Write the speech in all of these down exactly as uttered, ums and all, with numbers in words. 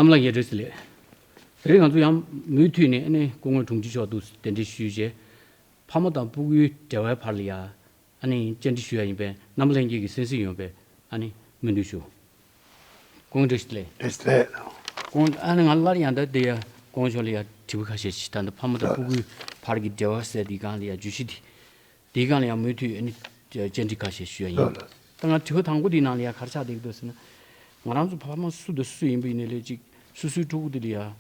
གནམ་ལ་ཡ་བྲེས་ལེ། དེ་རིང་ང་ཚོ་ཡང་མུ་མཐུད་ནས་ཨ་ནི་སྐུ་ངོ་དྲུང་ཆེ་མཆོག་ཏུ་གདན་འདྲེན་ཞུས་རྗེས། ཕ་མ་དང་སྤུ་གུའི་འབྲེལ་བའི་བར་ལ་ཡ་ཨ་ནི་བཅར་འདྲི་ཞུ་ཡ་ཡིན་པས། རྣམ་པ་ལྷན་རྒྱས་ཀྱི་གསན་གཟིགས་ཡོང་བའི་ཨ་ནི་སྨོན་འདུན་ཞུ། སྐུ་ངོ་བཀྲ་ཤིས་བདེ་ལེགས། བཀྲ་ཤིས་བདེ་ལེགས། སྐུ་ངོ་ཨ་ནི་ང་སླར་ཡང་ད་དེ་ཡ་སྐུ་ངོ་མཆོག་ལ་ཡ་དྲི་བ་ཁ་ཤས་ཤིག་ད་ལྟ་ཕ་མ་དང་སྤུ་གུའི་བར་གྱི་འབྲེལ་བ་ཟེར་དེའི་སྒང་ལ་ཡ་བརྗོད་གཞི་དེ། དེའི་སྒང་ལ་ཡང་མུ་མཐུད་ཨ་ནི་བཅར་འདྲི་ཁ་ཤས་ཞུ་ཡ་ཡིན། ལགས་ལགས། ད་ང་དྲི་བ་དང་པོ་དེའི་ནང་ལ་ཡང་ག་རེ་ཆགས་བསྡད་ཀྱི་འདུག་ཟེར་ན། ང་རང་ཚོ་ཕ་མ་སུ་དང་སུ་ཡིན་པ་ཡིན་ནའི་ལས་ཅིག་སོ་སོའི་ཕྲུ་གུ་དེ་ལ་ཡང་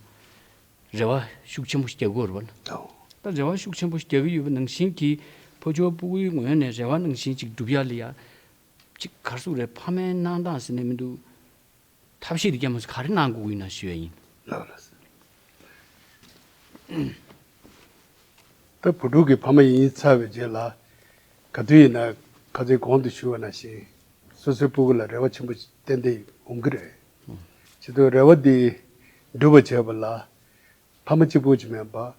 རེ་བ་ཤུགས་ཆེན་པོ་ཞིག་རྒྱག་གི་ཡོད་རེད་པ། ལགས། ད་རེ་བ་ཤུགས་ཆེན་པོ་ཞིག་རྒྱག་གི་ཡོད་པ་ནང་བཞིན་གྱི་ཕ་ཆོས་སྤུ་གུའི་ངོས་ནས་རེ་བ་ནང་བཞིན་ཅིག་སྒྲུབ་ཡ་ལ་ཡང་ཅིག་ག་རེ་ཟེར་དགོས་རེད། ཕ་མའི་གནང་སྟངས་ཟེར་ནས་མི་འདུག་ཐབས་ཤེས་དེ་རྒྱ་མ་ག་རེ་གནང་དགོས་ཀྱི་ཡིན་ན་ཞུ་ཡ་ཡིན། ལགས་ལགས། ད་བུ་ཕྲུག་གི་ཕ་མ་ཡིན་ཚར་བའི་རྗེས་ལ། ག་དུས་ཡིན་ན་ཁ་སང་གོང་དུ་ཞུས་པ་ནང་བཞིན་སོ་སོའི་སྤུ་གུ་ལ་རེ་བ་ཆེན་པོ་ཏན་ཏན་ཡོང་གི་རེད། བྱས་ཙང་རེ་བ་འདི་འགྲུབ་པ་བྱེད་པ་ལ། ཕ་མ་གཅིག་པུ་ཅིག་མིན་པ།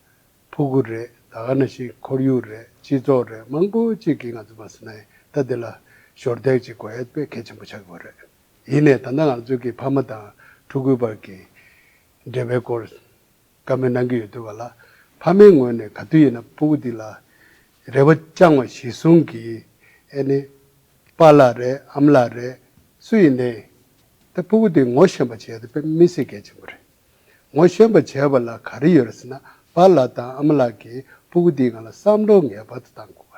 ཕྲུ་གུ་རེད། ད་ག་ནང་བཞིན་ཁོར་ཡུག་རེད། སྤྱི་ཚོགས་རེད། མང་པོ་ཅིག་གིས་ང་ཚོ་མ་ཟེར་ན་ད་འདི་ལ་ཞོར་འདེགས་ཅིག་དགོས་ཡ་དཔེ་གལ་ཆེན་པོ་ཆགས་ཀྱི་ཡོད་རེད། ཡིན་ནའི་ད་ལྟ་ང་ཚོ་གི་ཕ་མ་དང་ཕྲུ་གུའི་བར་གྱི་འབྲེལ་བའི་སྐོར་བཀའ་མོལ་གནང་གི་ཡོད་དུས་ག་ལ། ཕ་མའི་ངོས་ནས་ག་དུས་ཡིན་ན་སྤུ་གུ་འདི་ལ་རེ་བ་བཅངས་པ་གཞིར་བཟུང་གིས་ཨ་ནི་པཱ་ལགས་རེད། ཨ་མ་ལགས་རེད། སུ་ཡིན་ནའི་ད་སྤུ་གུ་འདི་ངོ་ཤེས་པ་བྱེད་ཡ་དེ་དཔེ་མི་སྲིད་གལ་ཆེན་པོ་རེད། ངོ་ཤེས་པ་བྱེད་པ་ལ་ག་རེ་ཡོད་རེད་ཟེར་ན། པཱ་ལགས་དང་ཨ་མ་ལགས་ཀྱིས་སྤུ་གུ་འདིའི་སྒང་ལ་བསམ་བློ་ངེས་པར་དུ་བཏང་དགོས་པ་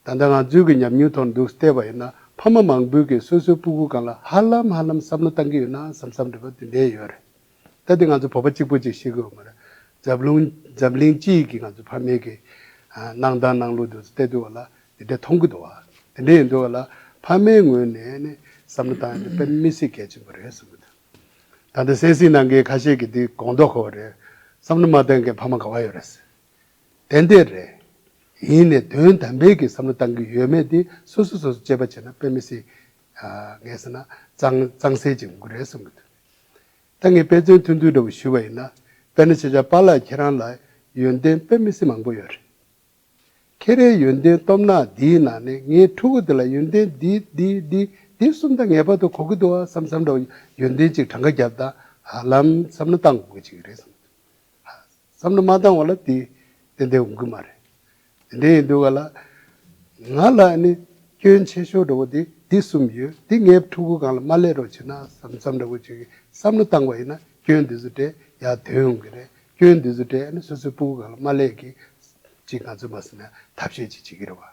རེད། ད་ལྟ་ང་ཚོའི་གི་ཉམས་མྱོང་ཐོག་ནས་འདུག་བལྟས་པ་ཡིན་ན། ཕ་མ་མང་པོས་ཀྱིས་སོ་སོའི་སྤུ་གུ་སྒང་ལ་ཧ་ལམ་ཧ་ལམ་བསམ་བློ་བཏང་གི་ཡོད་ན་བསམ་བསམ་འདྲ་པོ་དེ་འདྲས་ཡོད་རེད། ད་དེ་ང་ཚོ་བོད་པ་གཅིག་པུ་གཅིག་ཤེས་ཀྱི་ཡོད་མ་རེད། འཛམ་གླིང་འཛམ་གླིང་སྤྱིའི་གི་ང་ཚོ་ཕ་མའི་གི་ཨ་གནང་སྟངས་གནང་ལུགས་དེ་ཚོ་བལྟས་དུས་ག་ལ་དེ་འདྲས་མཐོང་གི་འདུག་བ། དེ་འདྲས་ཡིན་དུས་ག་ལ་ཕ་མའི་ངོས་ནས་ནི་བསམ་བློ་བཏང་ཡ་དེ་དཔེ་མི་སྲིད་གལ་ཆེན་པོ་རེད་བསམ་གྱི་འདུག་ད་ལྟ་གསན་གཟིགས་གནང་མཁན་ཁ་ཤས་ཀྱིས་འདི་དགོངས་རྟོགས་འཁོར་བ་རེད། བསམ་བློ་མ་བཏང་མཁན་ཕ་མ་ག་པར་ཡོད་རེད། ཏན་ཏན་རེད། ཡིན་ནའི་དོན་དམ་པའི་གི་བསམ་བློ་བཏང་གི་ཡོད་མེད་དེ་སོ་སོ་སོ་སོ་དཔྱད་པ་བྱས་ན་དཔེ་མི་སྲིད། ཨ་ངས་ཟེར་ན་གཙང་གཙང་སེལ་ཅིག་ཡོང་གི་རེད་བསམ་གྱི་འདུག་ད་ངས་དཔེ་མཚོན་ཐུང་ཐུང་འདྲ་པོ་ཞུས་པ་ཡིན་ན། དཔེར་ན་ཆ་བཞག་པཱ་ལགས་ཁྱེད་རང་ལ་ཡོན་ཏན་དཔེ་མི་སྲིད་མང་པོ་ཡོད་རེད། ཁྱེད་རའི་ཡོན་ཏན་སྟོབས་ནག་འདིའི་ནང་ནས་ངའི་ཕྲུ་གུ་འདི་ལ་ཡོན་ཏན་འདི་འདི་འདི་འདི་གསུམ་ད་ངེས་པར་དུ་དགོས་ཀྱི་འདུག་བ་བསམ་བསམ་འདྲ་བོ་ཡོན་ཏན་ཅིག་གྲངས་ཀ་བརྒྱབ་ད་ཧ་ལམ་བསམ་བློ་བཏང་དགོས་ཀྱི་ཅིག་རེད་བསམ། བསམ་བློ་མ་བཏང་བ་ལ་དེ་ཏན་ཏན་འོང་གི་མ་རེད། དེ་འདྲ་ཡིན་དུས་ག་ལ། ང་ལ་ནི་སྐྱོན་ཆེ་ཤོས་འདྲ་བོ་དེ་འདི་གསུམ་ཡོད། འདི་ངའི་ཕྲུ་གུ་སྒང་ལ་མ་སླེབས་རོགས་བྱེད་ན་བསམ་བསམ་འདྲ་བོ་ཅིག་བསམ་བློ་བཏང་བ་ཡིན་ན་སྐྱོན་འདི་ཚོ་དེ་ཡར་ཐོན་ཡོང་གི་རེད། སྐྱོན་འདི་ཚོ་དེ་ནི་སོ་སོའི་ཕྲུ་གུ་སྒང་ལ་མ་སླེབས་གི་ཅིག་ང་ཚོས་མ་ཟེར་ན་ཐབས་ཤེས་ཅིག་བྱེད་ཀྱི་རེད་བ།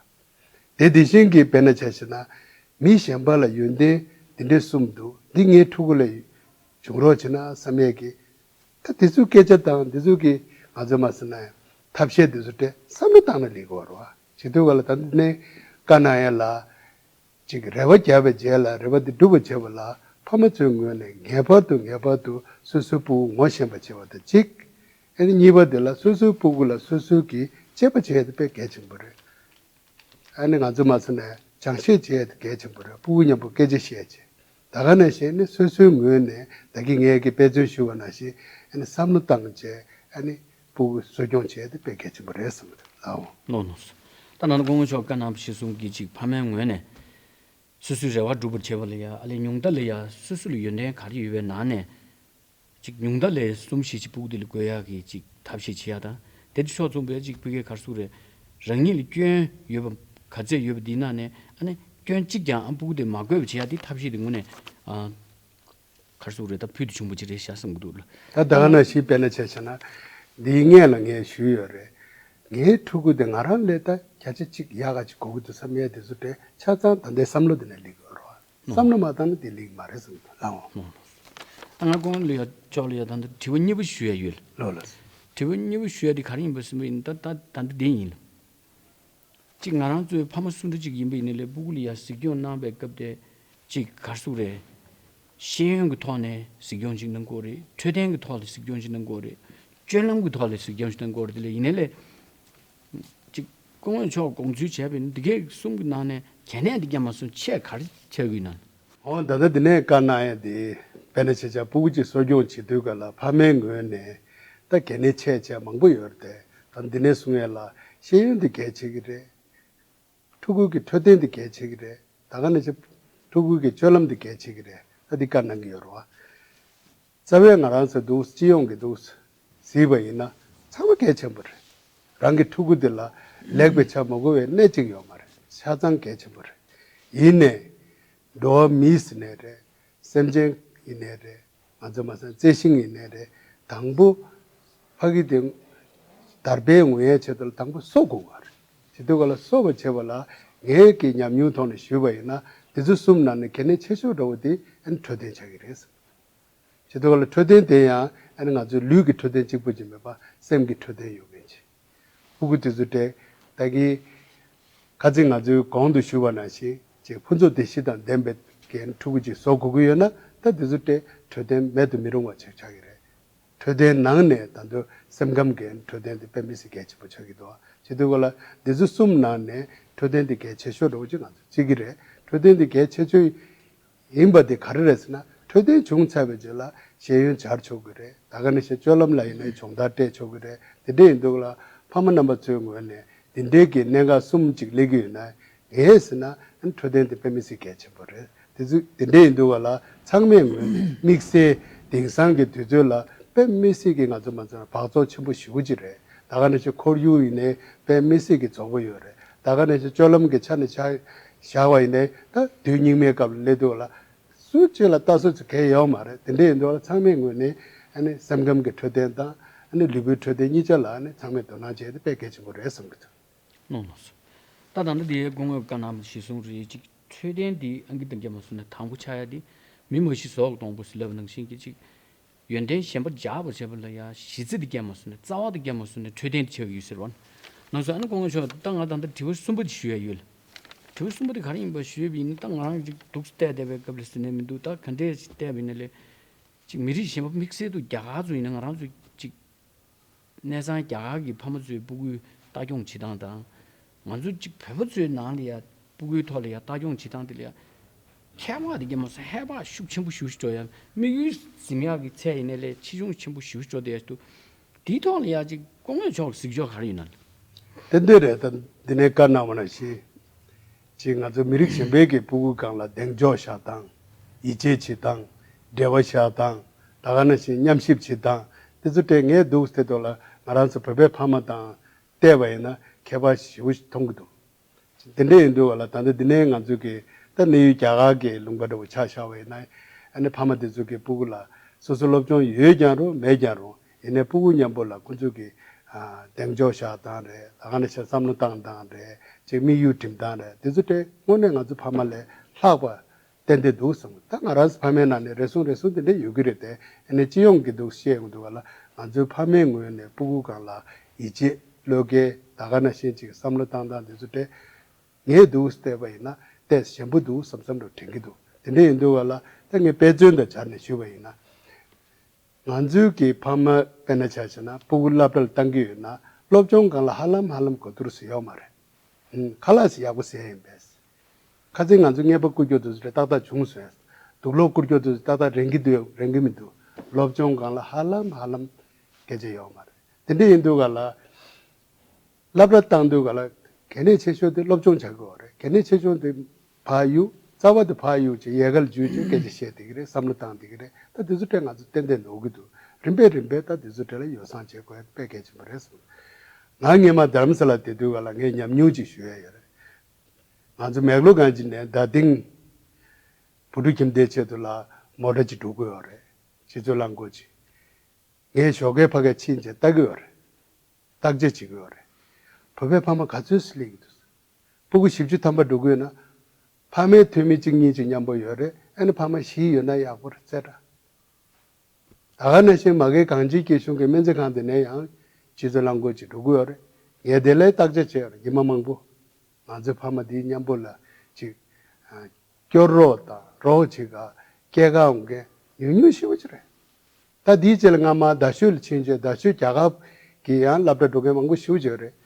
དེ་དེ་བཞིན་གྱི་དཔེར་ན་ཆ་བཞག་ན། མི་གཞན་པ་ལ་ཡོན་ཏན་འདི་འདྲའི་གསུམ་འདུག་འདི་ངའི་ཕྲུ་གུ་ལ་བྱུང་རོགས་བྱེད་ན་བསམ་ཡས་ཀྱི། ད་དེ་ཚོའི་སྐད་ཆ་དང་དེ་ཚོའི་གི་ང་ཚོས་མ་ཟེར་ན་ཡང་ཐབས་ཤེས་དེ་ཚོ་དེ་བསམ་བློ་བཏང་ན་ལེགས་གི་རེད་བ། བྱེད་དུས་ག་ལ་ད་འདི་ནས་བཀའ་གནང་ཡ་ལ། ཅིག་རེ་བ་བརྒྱབ་པའི་རྗེས་ལ་རེ་བ་འདི་འགྲུབ་པ་བྱེད་པ་ལ་ཕ་མ་ཚོའི་ངོས་ནས་ངེས་པར་དུ་ངེས་པར་དུ་སོ་སོའི་སྤུ་གུ་ངོ་ཤེས་པ་བྱེད་པ་དང་གཅིག་ཨ་ནི་གཉིས་པ་དེ་ལ་སོ་སོའི་སྤུ་གུ་ལ་སོ་སོའི་གི་དཔྱད་པ་བྱེད་ཡ་དེ་དཔེ་གལ་ཆེན་པོ་རེད། ཨ་ནི་ང་ཚོ་མ་ཟེར་ན་སྦྱང་བཤད་བྱེད་ཡ་དེ་གལ་ཆེན་པོ་རེད། སྤུ་གུ་མཉམ་པོ་སྐད་ཆ་བཤད་བྱེད། ད་ག་ནང་བཞིན་ནི་སོ་སོའི་ངོས་ནས་ད་གིན་ངས་ཀྱི་དཔེ་མཚོན་ཞུ་བ་ནང་བཞིན་ཨ་ནི་བསམ་བློ་བཏང་བྱས་ཨ་ནི་སྤུ་གུ་གསོ་སྐྱོང་བྱས་ཏེ་དཔེ་གལ་ཆེན་པོ་རེད་བསམ་གྱི་འདུག་ལགས། ལགས་ལགས་སོ། ད་ནང་སྐུ་ངོ་མཆོག་བཀའ་གནང་བ་གཞིར་བཟུང་གིས་ཅིག་ཕ་མའི་ངོས་ནས་སོ་སོའི་རེ་བ་འགྲུབ་པར་བྱེད་པ་ལ་ཡ་ཨ་ལས་ཉུང་མཐའ་ལ་ཡ་སོ་སོ་ལ་ཡོན་ཏན་ག་རེ་ཡོད་པའི་ནང་ནས། ཅིག་ཉུང་མཐའ་ལས་གསུམ་བཞི་ཅིག་སྤུ་གུ་དེ་ལ་དགོས་ཡག་གི་ཅིག་ཐབས་ཤེས་བྱེད་ཡག་དང་། དེ་དང་ཕྱོགས་མཚུངས་པའི་ཅིག་ཕ་གིའི་ག་རེ་ཟེར་དགོས་རེད། རང་ཉིད་ལ་སྐྱོན་ཡོད་པ་ག་ཚད་ཡོད་པ་འདིའི་ནང་ནས་ཨ་ནི་སྐྱོན་གཅིག་ཀྱང་ཨ་སྤུ་གུ་དེ་མ་དགོས་པ་བྱེད་ཡག་དེ་ཐབས་ཤེས་དེ་དངོས་གནས་ཨ་ག་རེ་ཟེར་དགོས་རེད། ད་ཕུལ་དུ་བྱུང་བ་ཅིག་རེད་ཤག་བསམ་གྱི་འདུག་ལགས། ད་ད་ག་ནང་བཞིན་དཔེར་ན་ཆ་བཞག་ན། འདིའི་སྔོན་ལ་ངས་ཞུས་ཡོད་རེད། ངའི་ཕྲུ་གུ་དེ་ང་རང་ལས་ད་བརྒྱ་ཆ་གཅིག་ཡག་ག་ཅིག་དགོས་ཀྱི་འདུག་བསམ་ཡས་དེ་ཚོ་དེ་ཆ་ཚང་ད་ལྟའི་བསམ་བློ་དེ་ནས་སླེབས་ཀྱི་ཡོད་རེད་བ། བསམ་བློ་མ་བཏང་ན་དེ་ལེགས་མ་རེད་བསམ་གྱི་འདུག་ལགས་འོང་། ལགས། ད་ང་སྐུ་ངོ་ལ་ཡ་མཆོག་ལ་ཡ་ད་ལྟ་དྲི་བ་གཉིས་པ་ཞུ་ཡ་ཡོད། ལགས་ལགས། དྲི་བ་གཉིས་པ་ཞུ་ཡ་དེ་ག་རེ་ཡིན་པ་ཟེར་བ་ཡིན་ད་ད་ད་ལྟ་དེ་ཡིན། གཅིག་ང་རང་ཚོའི་ཕ་མ་སུ་འདྲ་གཅིག་ཡིན་པ་ཡིན་ནའི་ལས་སྤུ་གུ་ལ་ཡ་གཟིགས་སྐྱོང་གནང་བའི་སྐབས་དེ་གཅིག་ག་རེ་ཟེར་དགོས་རེད། ཤེས་ཡོན་གྱི་ཐོག་ནས་གཟིགས་སྐྱོང་ཅིག་གནང་དགོས་རེད། འཕྲོད་བསྟེན་གྱི་ཐོག་ལ་གཟིགས་སྐྱོང་ཅིག་གནང་དགོས་རེད། སྤྱོད་ལམ་གྱི་ཐོག་ལ་གཟིགས་སྐྱོང་ཅིག་གནང་དགོས་རེད། དེ་ལས་ཡིན་ནའི་ལས། གཅིག་སྐུ་ངོ་མཆོག་དགོངས་ཚུལ་བྱས་པ་ཡིན་ན་འདི་གའི་གསུམ་གྱི་ནང་ནས་གལ་གནད་འདི་ག་མ་སོང་ཆེས་ག་རེ་ཆགས་ཀྱི་ཡོད་ན། འོ་ད་ལྟ་འདི་ནས་བཀའ་གནང་ཡ་འདི་དཔེར་ན་ཆ་བཞག་སྤུ་གུ་གཅིག་གསོ་སྐྱོང་བྱེད་དུས་ག་ལ་ཕ་མའི་ངོས་ནས་ད་གལ་གནད་ཆེ་ཆེ་མང་པོ་ཡོད་རེད་དེ། ད་འདི་ནས་གསུང་ཡ་ལ་ཤེས་ཡོན་འདི་གལ་ཆེ་གི་རེད། ཕྲུ་གུ་གི་འཕྲོད་བསྟེན་འདི་གལ་ཆེ་གི་རེད། ད་ག་ནང་བཞིན་ཕྲུ་གུ་གི་སྤྱོད་ལམ་འདི་གལ་ཆེ་གི་རེད། ད་འདི་བཀའ་གནང་གི་ཡོད་རེད་བ། རྩ་བའི་ང་རང་ཚོ་འདུག་སྤྱི་ཡོངས་ཀྱི་འདུག་གཟིགས་པ་ཡིན་ན་ཚང་མ་གལ་ཆེན་པོ་རེད། རང་གི་ཕྲུ་གུ་དེ་ལ་ལེགས་པའི་ཆ་མ་དགོས་པའི་གནས་གཅིག་ཡོད་མ་རེད། ཆ་ཚང་གལ་ཆེན་པོ་རེད། ཡིན་ནའི་འགྲོ་བ་མི་ཟེར་ནའི་རེད། སེམས་ཅན་ཡིན་ནའི་རེད། ང་ཚོ་མ་སེམས་རྩི་ཤིང་ཡིན་ནའི་རེད། དང་པོ་ཕ་གི་དེ་དར་སྤེལ་ཡོང་ཡའི་ཆེད་དུ་ལ་དང་པོ་གསོ་དགོས་པ་རེད། བྱེད་དུས་ག་ལ་གསོ་བ་བྱེད་པ་ལ་ངའི་གི་ཉམས་མྱོང་ཐོག་ནས་ཞུས་པ་ཡིན་ན་དེ་ཚོ་གསུམ་ནང་ནས་གལ་གནད་ཆེ་ཤོས་འདྲ་བོ་དེ་ཨ་ནི་འཕྲོད་བསྟེན་ཆགས་ཀྱི་རེད། བྱེད་དུས་ག་ལ་འཕྲོད་བསྟེན་དེ་ཡང་ཨ་ནི་ང་ཚོའི་ལུས་ཀྱི་འཕྲོད་བསྟེན་གཅིག་པུ་ཅིག་མེད་པ་སེམས་ཀྱི་འཕྲོད་བསྟེན་ཡོད་མཁན་ཅིག་ཕྲུ་གུ་དེ་ཚོ་སྤྲད་ད་གི་ཁ་ཚིག་ང་ཚོའི་གོང་དུ་ཞུས་པ་ནང་བཞིན་ཅིག་ཕུན་ཚོགས་སྡེ་བཞི་དང་ལྡན་པའི་གི་ཕྲུ་གུ་ཅིག་བཟོ་དགོས་ཀྱི་ཡོད་ན་ད་དེ་ཚོ་སྤྲད་འཕྲོད་བསྟེན་མེད་དུ་མི་རུང་བ་ཅིག་ཆགས་ཀྱི་རེད། འཕྲོད་བསྟེན་ནང་ནས་ད་དུང་སེམས་ཁམས་ཀྱི་འཕྲོད་བསྟེན་དེ་དཔེ་མི་སྲིད་གལ་ཆེན་པོ་ཆགས་ཀྱི་འདུག་བྱེད་དུས་ག་ལ་འདི་ཚོ་གསུམ་ནང་ནས་འཕྲོད་བསྟེན་དེ་གལ་ཆེ་ཤོས་འདྲ་བོ་ཅིག་ང་ཚོས་བརྩི་གི་རེད། འཕྲོད་བསྟེན་དེ་གལ་ཆེ་ཤོས་ཡིན་པ་དེ་ག་རེ་རེད་ཟེར་ན་འཕྲོད་བསྟེན་བྱུང་ཚར་བའི་རྗེས་ལ་ཤེས་ཡོན་སྦྱར་ཆོག་གི་རེད། ད་ག་ནང་བཞིན་སྤྱོད་ལམ་ལ་ཡིན་ན་སྦྱོང་བརྡར་སྤྲད་ཆོག་གི་རེད། དེ་འདྲ་ཡིན་དུས་ལ་ཕ་མ་རྣམ་པ་ཚོའི་ངོས་ནས་དེ་འདྲའི་གི་གནད་འགག་གསུམ་ཅིག་སླེབས་ཀྱི་ཡོད་ན་ངས་ཟེར་ན་འཕྲོད་བསྟེན་དེ་དཔེ་མི་སྲིད་གལ་ཆེན་པོ་རེད། དེ་ཚོ་དེ་འདྲ་ཡིན་དུས་ལ་ཚང་མའི་ངོས་ནས་དམིགས་བསལ་དེང་སང་གི་དུས་ཚོད་ལ་དཔེ་མི་སྲིད་ཀྱི་ང་ཚོ་མ་ཚོ་འབག་བཙོག་ཆེན་པོ་ཞེ་པོ་ཅིག་རེད། ད་ག་ནང་བཞིན་ཁོར་ཡུག་ཡིན་ནའི་དཔེ་མི་སྲིད་ཀྱི་བཙོག་པོ་ཡོད་རེད། ད་ག་ནང་བཞིན་སྤྱོད་ལམ་གྱི་ཆ་ནས་ཆ་བཞག་པ་ཡིན་ནའི་ད་དུས་སྙིགས་མའི་སྐབས་ལ་སླེབས་དུས་ལ་སུ་གཅིག་ལ་ལྟ་ས་ཚོ་གལ་ཡོད་མ་རེད། དེ་འདྲ་ཡིན་དུས་ལ་ཚང་མའི་ངོས་ནས་ཨ་ནི་སེམས་ཁམས་ཀྱི་འཕྲོད་བསྟེན་དང་ཨ་ནི་ལུས་པོའི་འཕྲོད་བསྟེན་གཉིས་ཆ་ལ་ཨ་ནི་ཚང་མས་དོ་སྣང་བྱས་ཏེ་དཔེ་གལ་ཆེན་པོ་རེད་བསམ་གྱི་འདུག་ལགས་སོ། ད་ད་ལྟ་དེའི་སྐུ་ངོས་བཀའ་གནང་བ་གཞིར་བཟུང་རེད། ཅིག་འཕྲོད་བསྟེན་འདི་ཨང་ཀི་དང་སྐྱེས་མ་སོང་ནས་དང་པོ་ཆགས་ཡ་དེ་མི་མ་ཤི་ཟོག་གི་གདོང་པོ་ཟེར་ལབ་པ་ནང་བཞིན་གྱི་ཅིག་ཡོན་ཏན་གཞན་པ་འཇགས་པར་བྱེད་པ་ལ་ཡ་གཞི་རྩ་དེ་སྐྱེས་མ་སོང་ནས་རྩ་བ་དེ་སྐྱེས་མ་སོང་ནས་འཕྲོད་བསྟེན་དེ་ཆགས་ཀྱི་ཡོད་ཟེར་བ། ནང་སོ་ཨ་ནི་སྐུ་ངོ་མཆོག་ད་ང་ད་ལྟ་དྲི་བ་གསུམ་པ་དེ་ཞུ་ཡ་ཡོད་ལ། དྲི་བ་གསུམ་པ་དེ་ག་རེ་ཡིན་པ་ཞུས་པ་ཡིན་ན་ད་ང་རང་ཅིག་འདུག་བལྟས་བསྡད་པའི་སྐབས་ལ་ཟེར་ནས་མི་འདུག་ད་ག་འདྲས་ཞིག་བལྟས་པ་ཡིན་ན་ལས་ཅིག་མི་རིགས་གཞན་པ་དམིགས་བསལ་དུ་རྒྱ་གར་ཚོ་ཡིན་ན་ང་རང་ཚོ་ཅིག་གནས་ཚང་རྒྱ་གར་གྱི་ཕ་མ་ཚོའི་སྤུ་གུའི་ལྟ་སྐྱོང་བྱེད་སྟངས་དང་། ང་ཚོ་གཅིག་བོད་པ་ཚོའི་ནང་ལ་ཡ་སྤུ་གུའི་ཐོག་ལ་ཡ་ལྟ་སྐྱོང་བྱེད་སྟངས་དེ་ལ་ཡ་ཁྱད་པར་དེ་ག་མ་སོང་ཧེ་བག་ཤུགས་ཆེན་པོ་ཞེ་པོ་ཅིག་འགྲོ་ཡ། དམིགས་ཡུལ་འཛིན་ཡག་གི་ཚད་ཡིན་ནའི་ལས་ཆེ་ཆུང་ཆེན་པོ་ཞེ་པོ་ཅིག་འགྲོ་བསྡད་ཡ་འདུག་དེའི་ཐོག་ལ་ཡ་གཅིག་སྐུ་ངོ་མཆོག་གི་གཟིགས་ཕྱོགས་ག་རེ་ཡོད་ན། ཏན་ཏན་རེད། ད་འདི་ནས་བཀའ་གནང་བ་ནང་བཞིན། ཅིག་ང་ཚོ་མི་རིགས་གཞན་པའི་གི་སྤུ་གུ་སྒང་ལ་གདེང་འཇོག་བཞག་སྟངས། ཡིད་ཆེས་བྱེད་སྟངས། འབྲེལ་བ་བཞག་སྟངས། ད་ག་ནང་བཞིན་མཉམ་གཤིབ་བྱེད་སྟངས། དེ་ཚོ་སྤྲད་ངས་འདུག་སྟེ་དོ་ལ་ང་རང་ཚོ་བོད་པའི་ཕ་མ་དང་བལྟས་པ་ཡིན་ན་ཁྱད་པར་ཞེ་པོ་ཞིག་མཐོང་གི་འདུག་དེ་འདྲ་ཡིན་དུས་བ་ལ་ད་ལྟ་འདི་ནས་ང་ཚོ་གི་ད་གནས་ཡུལ་རྒྱ་གར་གི་ལུང་པ་འདྲ་བོ་ཆ་བཞག་པ་ཡིན་ན་ཨ་ནི་ཕ་མ་དེ་ཚོ་གི་སྤུ་གུ་ལ་སོ་སོ་སློབ་སྦྱོང་ཡོད་ཀྱང་རུང་མེད་ཀྱང་རུང་ཡིན་ནའི་སྤུ་གུ་མཉམ་པོ་ལ་ཁོ་ཚོ་གི་ཨ་གདེང་འཇོག་བཞག་སྟངས་རེད། ད་ག་ནང་བཞིན་བསམ་བློ་བཏང་སྟངས་རེད། ཅིག་དམིགས་ཡུལ་འགྲིམ་སྟངས་རེད། དེ་ཚོ་དེ་དངོས་གནས་ང་ཚོ་ཕ་མ་ལས་ལྷག་པ་ཏན་ཏན་འདུག་བསམ། ད་ང་རང་ཚོ་ཕ་མའི་ནང་ནས་རེ་ཟུང་རེ་ཟུང་དེ་འདྲ་ཡོད་ཀྱི་རེད་དེ། ཨ་ནི་སྤྱི་ཡོངས་ཀྱི་འདུག་བཤད་ཡོང་དུས་བ་ལ་ང་ཚོའི་ཕ་མའི་ངོས་ནས་སྤུ་གུ་སྒང་ལ་ཡིད་ཆེས་བློས་འགེལ་ད་ག་ནང་བཞིན་ཅིག་བསམ་བློ་བཏང་སྟངས་དེ་ཚོ་དེ། ངས་འདུག་བལྟས་པ་ཡིན་ན་ཏོག་ཙམ་ཞན་པོ་འདུག་བསམ་བསམ་འདྲ་དྲན་གྱི་འདུག་དེ་འདྲ་ཡིན་དུས་བ་ལ་ད་ངས་དཔེ་མཚོན་དང་སྦྱར་ནས་ཞུས་པ་ཡིན་ན། ང་ཚོའི་གི་ཕ་མ་དཔེར་ན་ཆ་བཞག་ན་སྤུ་གུ་སློབ་གྲྭ་ལ་བཏང་གི་ཡོད་ན་སློབ་སྦྱོང་སྒང་ལ་ཧ་ལམ་ཧ་ལམ་གོ་བསྡུར་ཟེར་ཡོད་མ་རེད། ཧུམ། ཁ་ལག་ཟེར་ཡག་པོ་ཟས་ཡིན་པས། ཁ་ཚིག་ང་ཚོ་རྔན་པ་བསྐུར་རྒྱུ་དེ་ཚོ་ཏག་ཏག་བྱུང་སོང་། དུག་ལོག་བསྐུར་རྒྱུ་དེ་ཚོ་ཏག་ཏག་རན་གྱི་འདུག་རན་གྱི་མི་འདུག་སློབ་སྦྱོང་སྒང་ལ་ཧ་ལམ་ཧ་ལམ་སྐད་ཆ་ཡོད་མ་རེད། དེ་འདྲ་ཡིན་དུས་ག་ལ། སློབ་གྲྭ་བཏང་དུས་ག་ལ་གལ་གནད་ཆེ་ཤོས་དེ་སློབ་སྦྱོང་བྱ་དགོས་པ་རེད། གལ་གནད་ཆེ་ཤོས་དེ་ཕ་ཡུལ། རྩ་བ་དེ་ཕ་ཡུལ་ཅིག་ཡལ་ག་ལ་འཇུས་ཅིག་སྐད་ཆ་བཤད་བསྡད་ཀྱི་རེད། བསམ་བློ་བཏང་བསྡད་ཀྱི་རེད། ད་དེ་ཚོ་དེ་ང་ཚོ་ཏན་ཏན་ནོར་གྱི་འདུག་རིམ་པས་རིམ་པས་ད་དེ་ཚོ་དེ་ལ་ཡོ་བསྲང་བྱེད་དགོས་ཡ་དཔེ་གལ་ཆེན་པོ་རེད་བསམ། ང་སྔོན་མ་རྡ་རམ་ས་ལ་བསྡད་དུས་ག་ལ་ངས་ཉམས་མྱོང་ཅིག་ཞུ་ཡ་ཡོད་རེད། ང་ཚོ་མེག་ལོར་གངས་ཅན་ནས་རྡ་སྟེང་བུ་ཕྲུག་ཁྱིམ་སྡེའི་ཆེད་དུ་ལ་མོ་ཊ་ཅིག་འགྲོ་གི་ཡོད་རེད། ཆུ་ཚོད་རླངས་འཁོར་ཅིག་ངས་ཞོགས་ཀའི་ཕ་གིར་ཕྱིན་བྱས་ལྟ་གི་ཡོད་རེད། བརྟག་དཔྱད་བྱེད་ཀྱི་ཡོད་རེད། བོད་པའི་ཕ་མ་ག་ཚོད་སླེབས་ཀྱི་འདུག་སྤུ་གུ་བཞི་བཅུ་ཐམ་པ་འགྲོ་གི་ཡོད་ན། ཕ་མའི་འཐུས་མི་གཅིག་གཉིས་ཅིག་མཉམ་པོ་ཡོད་རེད། ཨ་ནི་ཕ་མ་བཞི་ཡོད་ན་ཡག་པོ་རེད་ཙེ་འདྲ། ད་ག་ནང་བཞིན་མ་གིའི་གངས་ཅན་སྐྱིད་གཤོངས་ཀྱི་སྨན་རྩིས་ཁང་དེ་ནས་ཡང་ཆུ་ཚོད་རླངས་འཁོར་ཅིག་འགྲོ་གི་ཡོད་རེད། ངས་དེ་ལ་བརྟག་དཔྱད་བྱས་ཡོད་རེད། ཉི་མ་མང་པོ། ང་ཚོའི་ཕ་མ་འདིའི་མཉམ་པོ་ལ་ཅིག་ཨ། སྐྱོར་རོགས་དང་རོགས་བྱེད་ག་སྐྱེལ་ག་འོང་མཁན་ཉུང་ཉུང་ཞེ་པོ་ཅིག་རེད། ད་འདིའི་རྗེས་ལ་སྔ་མ་རྡ་ཤོད་ལ་ཕྱིན་བྱས་རྡ་ཤོད་རྒྱ་གར་གྱི་ཡང་སློབ་གྲྭ་འགྲོ་མཁན་མང་པོ་ཞེ་པོ་ཅིག་རེད།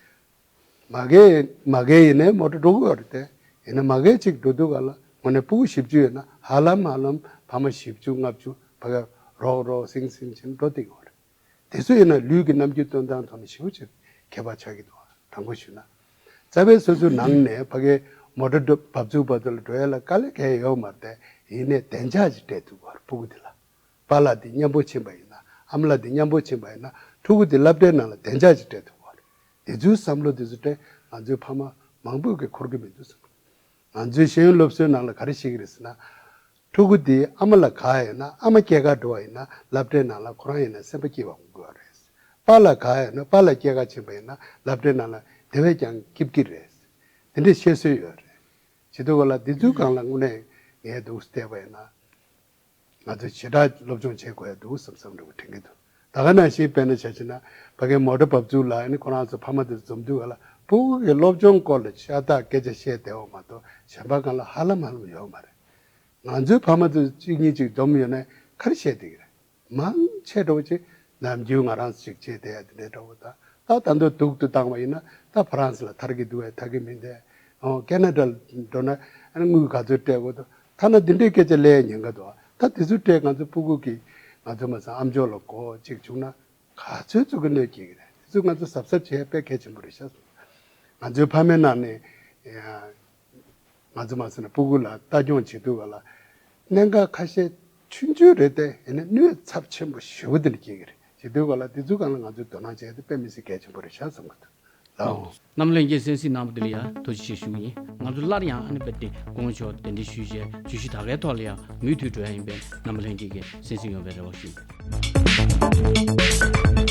མ་གིར་མ་གིར་ཡིན་ནའི་མོ་ཊ་འགྲོ་གི་ཡོད་རེད་དེ། ཡིན་ན་མ་གིར་ཅིག་འགྲོ་དུས་ག་ལ་དངོས་གནས་སྤུ་གུ་བཞི་བཅུ་ཡོད་ན་ཧ་ལམ་ཧ་ལམ་ཕ་མ་བཞི་བཅུ་ལྔ་བཅུ་ཕ་གིར་རོགས་རོགས་སིང་སིང་བྱས་ནས་འགྲོ་བསྡད་ཀྱི་ཡོད་རེད། དེ་ཚོ་ཡིན་ན་ལུས་ཀྱི་རྣམ་འགྱུར་སྟོན་སྟངས་ཐོག་ནས་ཞེ་པོ་ཅིག་ཁྱད་པར་ཆགས་ཀྱི་འདུག་དྲང་པོ་ཞུས་ན། རྩ་བའི་སོ་སོའི་ནང་ནས་ཕ་གིའི་མོ་ཊ་འགྲོ་བབས་ཚུགས་བར་དུ་ལ་འགྲོ་ཡ་ལ་དཀའ་ལས་གང་ཡང་ཡོད་མ་རེད་དེ། ཡིན་ནའི་བདེ་འཇགས་ཅིག་སྤྲད་ཐུབ་པ་རེད་སྤུ་གུ་དེ་ལ། པཱ་ལགས་དེ་མཉམ་པོ་ཕྱིན་པ་ཡིན་ན། ཨ་མ་ལགས་དེ་མཉམ་པོ་ཕྱིན་པ་ཡིན་ན། ཕྲུ་གུ་དེ་སློབ་གྲྭའི་ནང་ལ་བདེ་འཇགས་ཅིག་སྤྲད་ཐུབ་པ་རེད། དེ་ཚོའི་བསམ་བློ་དེ་ཚོ་སྤྲད། ང་ཚོའི་ཕ་མ་མང་པོས་ཀྱི་འཁོར་གྱི་མི་འདུག་བསམ། ང་ཚོའི་ཤེས་ཡོན་སློབ་གསོའི་ནང་ལ་ག་རེ་བཤད་ཀྱི་རེད་ཟེར་ན། ཕྲུ་གུ་དེ་ཨ་མ་ལ་དགའ་ཡོད་ན། ཨ་མ་སྐྱེལ་གར་འགྲོ་བ་ཡིན་ན། སློབ་གྲྭའི་ནང་ལ་ཁོ་རང་ཡིན་ན་སེམས་པ་སྐྱིད་པ་ཡོང་དགོས་པ་རེད། པཱ་ལགས་དགའ་ཡོད་ན། པཱ་ལགས་སྐྱེལ་གར་ཕྱིན་པ་ཡིན་ན། སློབ་གྲྭའི་ནང་ལ་དེ་བས་ཀྱང་སྐྱིད་ཀྱི་རེད། དེ་འདྲའི་བཤད་སྲོལ་ཡོད་རེད། བྱེད་དུས་ག་ལ་འདི་ཚོའི་སྒང་ལ་དངོས་གནས་ངས་འདུག་བལྟས་པ་ཡིན་ན། ང་ཚོ་བྱེ་བྲག་སློབ་སྦྱོང་བྱེད་དགོས་ཡ་འདུག་བསམ་བསམ་འདྲ་བོ་དྲན་གྱི་འདུག་ད་ག་ནང་བཞིན་དཔེར་ན་ཆ་བཞག་ན། ཕ་གིའི་མོ་ཊ་བབས་ཚུགས་ལ་ཨ་ནི་ཁོ་རང་ཚོ་ཕ་མ་དེ་ཚོ་འཛོམས་དུས་ག་ལ། ཕྲུ་གུ་གི་སློབ་སྦྱོང་སྐོར་ལ་ཤ་སྟག་སྐད་ཆ་བཤད་བསྡད་པ་མ་གཏོགས་གཞན་པ་སྒང་ལ་ཧ་ལམ་ཧ་ལམ་ཡོད་མ་རེད། ང་ཚོའི་ཕ་མ་ཚོ་གཅིག་གཉིས་ཅིག་འཛོམས་ཡོད་ན་ག་རེ་བཤད་བསྡད་ཀྱི་རེད། མང་ཆེ་འདྲ་བོ་ཅིག་ནམ་རྒྱུན་ང་རང་ཅིག་བྱས་བསྡད་ཡ་དེ་འདྲའི་འདྲ་བོ་དང་། ད་ད་དུང་སྡུག་ཏུ་བཏང་བ་ཡིན་ན། ད་ཕ་རན་སི་ལ་ཐར་གྱི་འདུག་གས། ཐར་གྱི་མི་འདུག་གས། ཨོ། ཁེ་ན་ཌ་ལ་འགྲོ་ན་ཨ་ནི་དངུལ་ག་ཚོད་སྤྲད་དགོས་འདུག་ཐ་ན་འདི་འདྲའི་སྐད་ཆ་ལབ་ཉེན་ཁ་འདུག་ད་དེ་ཚོའི་གྲས་ང་ཚོ་ཕྲུ་གུ་གི་ང་ཚོ་མ་ཟད་ཨམ་ཅོག་ལ་གོ་ཅིག་བྱུང་ན་ག་ཚོད་ཙམ་གྱི་གནོད་སྐྱེལ་གྱི་རེད། དེ་ཚོ་ང་ཚོ་གཟབ་གཟབ་བྱེད་ཡ་དཔེ་གལ་ཆེན་པོ་རེད་ཤག་ང་ཚོའི་ཕ་མའི་ནང་ནས་ང་ཚོ་མ་ཟད་ན་ཕྲུ་གུ་ལ་ལྟ་སྐྱོང་བྱེད་དུས་ག་ལ། གནད་འགག་ཁ་ཤས་ཆུང་ཆུང་རེད་དེ། ཡིན་ན་གནོད་ཚབས་ཆེན་པོ་ཞེ་པོ་དེ་འདྲ་སྐྱེལ་གྱི་རེད། བྱེད་དུས་ག་ལ་དེ་ཚོའི་སྒང་ལ་ང་ཚོས་དོ་སྣང་བྱས་ཏེ་དཔེ་མི་སྲིད་གལ་ཆེན་པོ་རེད་ཤག་བསམ་གྱི་འདུག་ལགས། རྣམ་པ་ལྷན་རྒྱས་གསན་གཟིགས་གནང་བ་དེ་ལ་ཡང་ཐུགས་རྗེ་ཆེ་ཞུ་གི་ཡིན། ང་ཚོ་སླར་ཡང་ཨ་ནི་དཔེ་དེ་དགོངས་ཞུ་གདན་འདྲེན་ཞུས་བྱས། བརྗོད་གཞི་ད་གའི་ཐོག་ལ་ཡང་མུ་མཐུད་འགྲོ་ཡ་ཡིན་པས། རྣམ་པ་ལྷན་རྒྱས་ཀྱིས་གསན་གཟིགས་ཡོང་བའི་རེ་བ་ཞུ།